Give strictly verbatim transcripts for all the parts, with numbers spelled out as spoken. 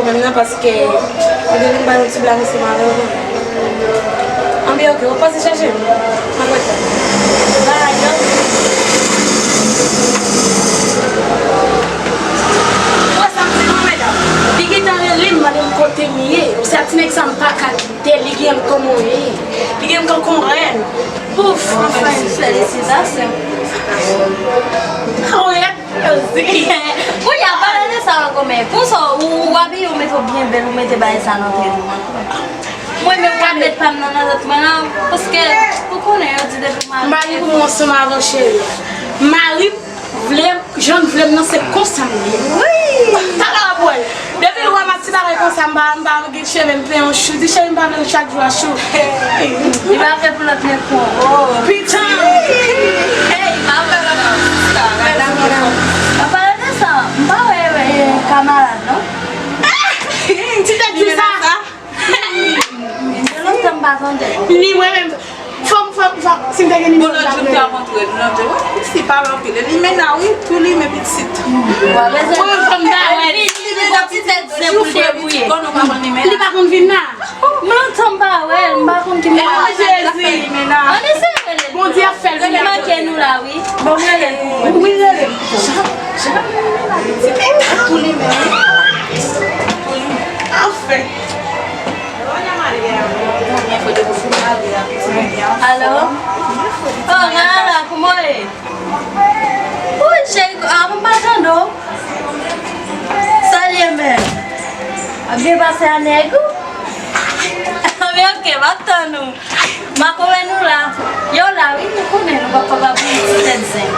Menm nan paske ou te vin bay yon ti blag ansanm avè w. Anben, oke, ou pase chache m. Mwen kontan. Bagay yo. Ou wè sa m di nou, medam? Li gentan rele m, mande m kote m ye. Ou se a ti nèg sa m pa ka kite, li gen m kòman w ye. Li gen m tankou yon rèn. Ouf, anfen. Felisitasyon. Ou ye? Kounye a, pale de sa ankò, men pou sa, ou, ou abiye, ou mete w byen bèl, ou mete bagay sa nan tèt ou. Mwen menm, m ka met pa m nan, nan tèt mwen la, paske ou konnen, yo di depi w marye. M pa gen pou mwen ansanm avè w, cheri. Mari m vle m, jan l vle m nan, se konsa m ye. Wi! Talè w ap wè l. Depi l wè m ap ti bagay konsa, m pa, m pa gen cheve, m fè yon chou. Di, cheri, m pa vle l chak jou a chou. Li pa vle pou lòt nèg pran. Pita! Hey, pa vle lòt nèg. An palan de sa, m pa wè, e, kamarad, non. Ti tèt di sa. Gen lontan m pa tande. Ni mwen menm. Fò m, fò m, fò m, si m te gen nimewo l, m t ap rele. Bon, lòt jou m te ap antre, m ap di, wè, si pale anpil. Limena, wi, tou limen pitit. Mwen bezwen. Mwen, fò m ta wè. Li, li, li, li, ti tèt zen pou l debouye. Li pa konn vin la. M lontan m pa wè l, m pa konn ki moman. Jezi. Ann eseye rele l. Bondye ap fè l. Li manke nou la, wi. Bon, rele l pou mwen. Wi, rele l. Jan, jan Limena pitit. Tou limen, wi. Tou limen. Anfen. Alo? Oh, Nana, kòman w ye? Wi, cheri, ah, m pa tande w. Sa l ye menm? W ap byen pase a nèg ou? Anben, oke, m ap tann ou. Makomè nou la. Yo la, wi, nou konnen nou p ap kapab ri ti tèt zen.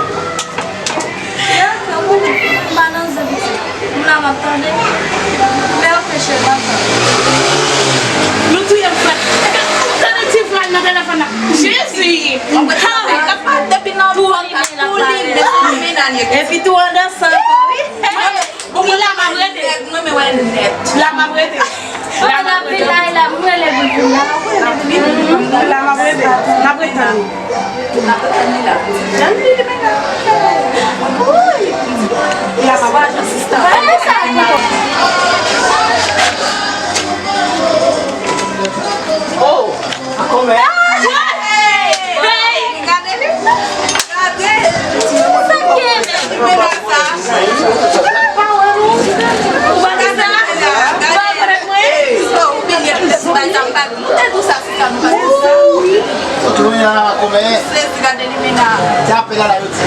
Yo, yo konnen. M pa nan zen pitit. M la, m ap tande. Men oke, cheri, m ap tande. Nou touye m frèt. Tande ti vwa nan telefòn nan. Jezi! Depi nan pòt la, tou li, men limena l ye. Epi tou andan san ankò, wi. Bon, mwen la m ap rete. Mwen, mwen wè nèt. La m ap rete. La m ap rete. La m ap rete. La m ap rete. N ap rete tann li. N ap rete tann li la. Jan li, li menm la. Wi. La m ap rete. Sista. Oh. Makomè. Hey! Gade li. Gade. Sa k gen? Ou pa wè nou? Ou pa di sa? Ou pa rekonèt mwen? Ou te di sa, m pa di sa. Wi. Ou tounen la, Makomè. Sezi, gade limena. Te apèl la, la, yo di.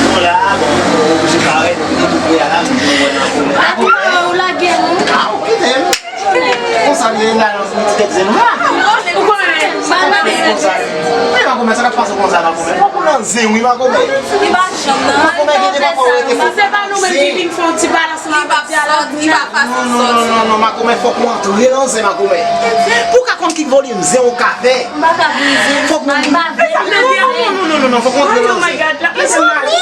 Non, la, bon, ou oblije parèt, ou te tou pre a la, nou wè nan Makomè. Makomè, ou lage nou. Ah, ou kite m. Konsa m ye la nan ti tèt zen nou la. Ou konnen. Konsa. Men Makomè, sa k ap pase konsa, Makomè? Fòk ou nan zen wi, Makomè. Li pa janm nan. Makomè, gen de pafwa ou rete fòk. Si se pa nou menm ki vin fè yon ti balans la, li pa sòti, li pa fasil sòti. Non, non, non, non, non, Makomè, fòk ou antre nan zen, Makomè. Pou w ka konn ki volim zen ou ka fè. M pa ka brize. Fòk ou... Non, non, non, non, non, fòk ou antre nan zen. Mezanmi!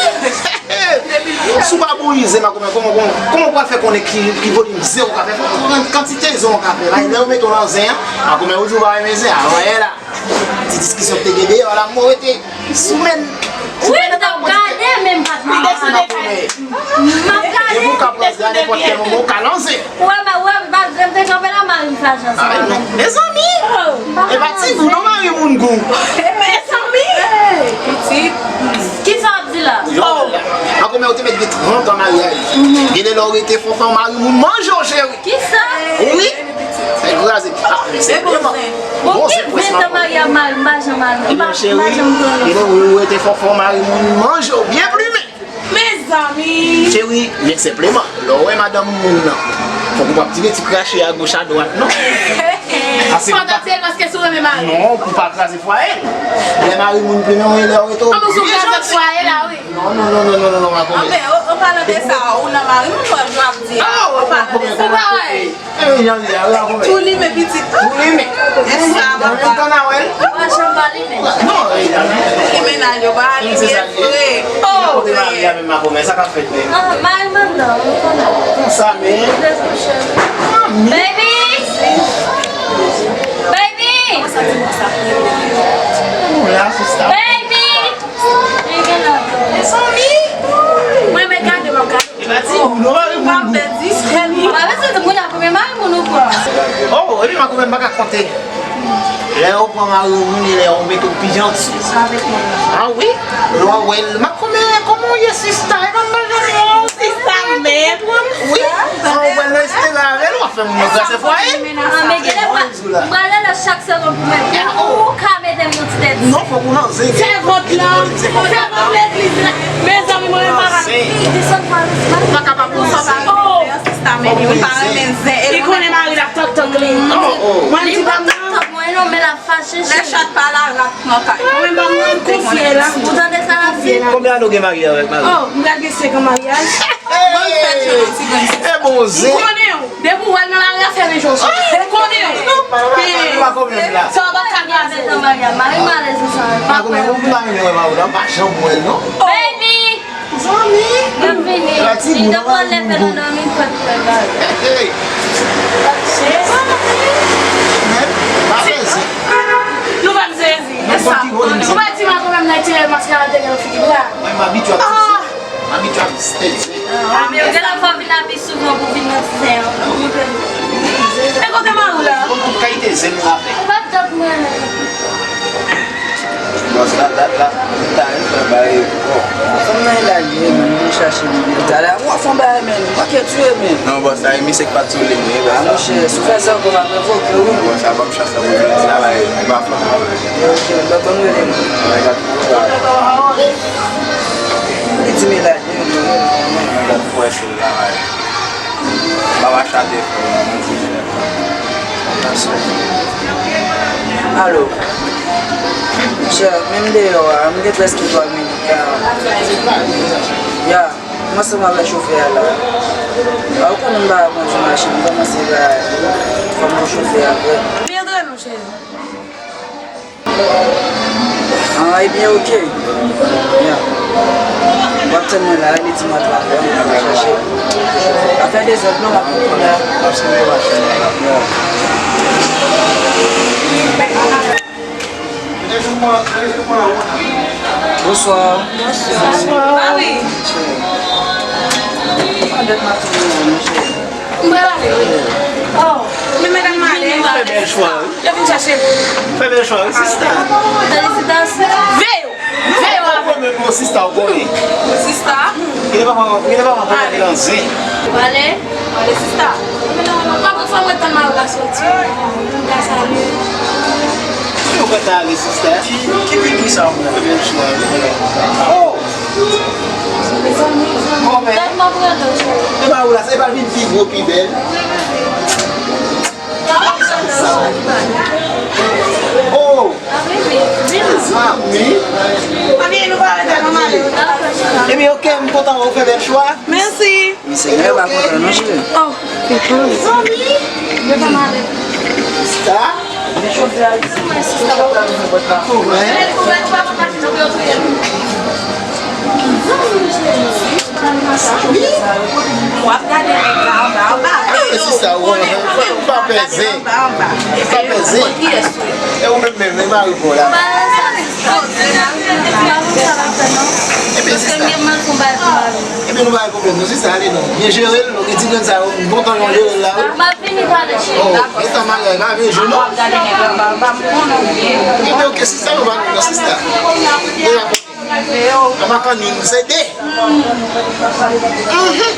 Si w pa brize, Makomè, kòman, kòman, kòman w pral fè konnen ki, ki volim zen ou ka fè? Fòk ou konn kantite zen ou ka fè. La, lè yo mete w nan zen an, Makomè, ou di ou pa renmen zen, alò, e la. Ti diskisyon ki te gen deyò la, mwen rete sou men. Wi, m t ap gade, men m pa t... Li deside kay. M ap gade. Epi w ka pran zen a nenpòt kèl moman, ou ka lanse. Ou wè, ou wè, malgre m te kanpe la, mari m fache ansanm avè m. Mezanmi! E pa ti gou non, mari moun gou. Mezanmi! Pitit. Kisa w ap di la? Yo, Makomè, ou te mèt gen trant an maryaj. Gen de lè ou rete fò fò, mari moun manje w, cheri. Kisa? Wi. Fè kraze. Ah, men se vrèman. Bon, ki ven tan marye ak mari m, m pa janm al, m pa, m pa janm konnen. Ebyen, cheri, ou rete fò fò, mari moun manje w byen plimen. Mezanmi! Cheri, men senpleman, lè w wè madanm moun nan, fòk ou p ap tire ti krache agoch adwat, non. Paske ou pa... Potansyèl, paske si w renmen mari. Non, pou pa kraze fwaye l. Lè mari moun plimen w, e lè w rete w... Anben, sou kraze fwaye la, wi. Non, non, non, Makomè. Anben, an palan de sa, ou nan mari moun, wè, jan w ap di a. An palan de sa. Ou pa wè? E jan li a, wi, Makomè. Tou limen pitit. Tou limen. Èske sa va pa? Ou pa janm pa limen. Non, e, tou limen nan yo pa limen vre. Oh, kote mari a menm, Makomè, sa k ap fèt menm? Ah, mari m anndan, ou konnen. Konsa menm. Baby! Baby! Ou la, sista. Baby! Mezanmi! Mwen, men gade, m ap gade. E pa ti gou non, mari moun gou. M ap pèdi sèl mwen. Konte. Lè yo pran mari yon moun e lè yo mete w pi janti. A wi. Lè w wè l, ma kòman, kòman w ye sista? E pa m pa janm wè w. Sista menm. Wi. Sa w wè l nan Estela avè l, w ap fè moun yo kase fwaye. An, men genlè m pral, m pral rele chak segonn pou mwen. Ou ka mete m yon ti tèt. Non, fòk ou nan zen. Sèvant lan, sèvant legliz la. Mezanmi, mwen menm pa ka. Desann pa. Ou pa kapab konsa. Oh. Sista, men li pa renmen zen. Li konnen mari l ap tòk tòk li. Mwen di pa mwen. Mwen non, men l ap fache. Lè chat pa la, rat pran kay. Mwen pa mwen konfye la. Ou tande sa l ap di? Konbyen ane w gen marye avèk mari? Oh, m pral gen senk an maryaj. Bonn fèt yo, ti grann. E bon zen. M konnen w. Depi w wè l nan lari a, fèmen je w sou li. M konnen w. Sa w pa ka gade. Mari malèz ou sa. Pa konbyen moun ki pa renmen wè mari w la, m pa janm wè l non. Baby! Zanmi! M ap vini. Li t ap pran lè fè nan dòmi, m pral fè bagay. Hey! Men, pa sezi. Nou pa sezi. Ou pa di mwen konbyen m nan tire maskara te gen nan figi m la. Mwen, m abitye ak tèt zen. M abitye ak tèt zen. Gen lè fò w vin la pi souvan pou vin nan ti zen an. E kote mari w la? Konn tout kalite zen nou ka fè. Ou pa t ap mwen. Bòs la, dat la, li ta ret fè bagay. Bon, fanm nan e lage, men, li chache li, li ta la. Ou ap fè yon bagay, men, ou manke tiye, men. Non, bòs la, e misye k pa t sou liy, wi, bòs la. A, monchè, si w fè sa ankò, m ap revoke w, wi. Bòs la, ban m chans la pou jodi a, la, e pa fò. Ok, ok, ban m rele, mwen. Li di m e lage, men. Gad pou wè si l la, wi. Baba chate frè m, mwen di frè m. Alo. Monchè, menm deyò a, m gen prèske twa minit la. Ya, m ansanm avèk chofè a la. A, ou konnen m pa kondui machin, m kòmanse ba fòm yon chofè a vre. Byen dwe non, cheri. Ah, ebyen, ok. Ya. W ap tann mwen la, li di m atravè, mwen ap chache. Afè dezòd non, m ap vin la. Ya. Bonswa. Bonswa. Ah wi. Mwen ale. Oh, men medam male. Fè bèl chwa, wi. Yo vin chache m. Fè bèl chwa, wi, sista. Felisitasyon. Veye w. Veye w avè m. Ou konnen, sista, ou konnen. Sista? Gen de papa, gen de papa, papa ki nan zen. Ou ale? Ou ale, sista. Pa konn fò mwen tann mari w la soti. M ka salye. Ki ou kontan ale, sista? Ki, ki pigri sa ou pran? Fè bèl chwa, wi. Oh! Mezanmi, mezanmi. Kòmè. Dat m ap rele w. E pa ou la, se pa vin pi gwo, pi bèl. Oh! Mezanmi. Ebyen, ok, m kontan wè w fè bèl chwa. Mèsi. Misye gen pa kontan non, cheri. Oh, mezanmi. Sista. W ap gade nèg la anba, anba. E sista, ou pa pèse. Pa pèse. E ou menm menm, e mari pa w la. Ebyen, sista. Ebyen, nou pa gen pwoblèm, non, sista, ale non. Byen jere l, non, gen ti grenn sa yo, m kontan jan w jere l la, wi. M ap vini talè, cheri. Oh, etan maryaj, pa vin jou, non. Ebyen, ok, sista, nou pa kontan, sista. Deja, a makanni, se de. Mhm.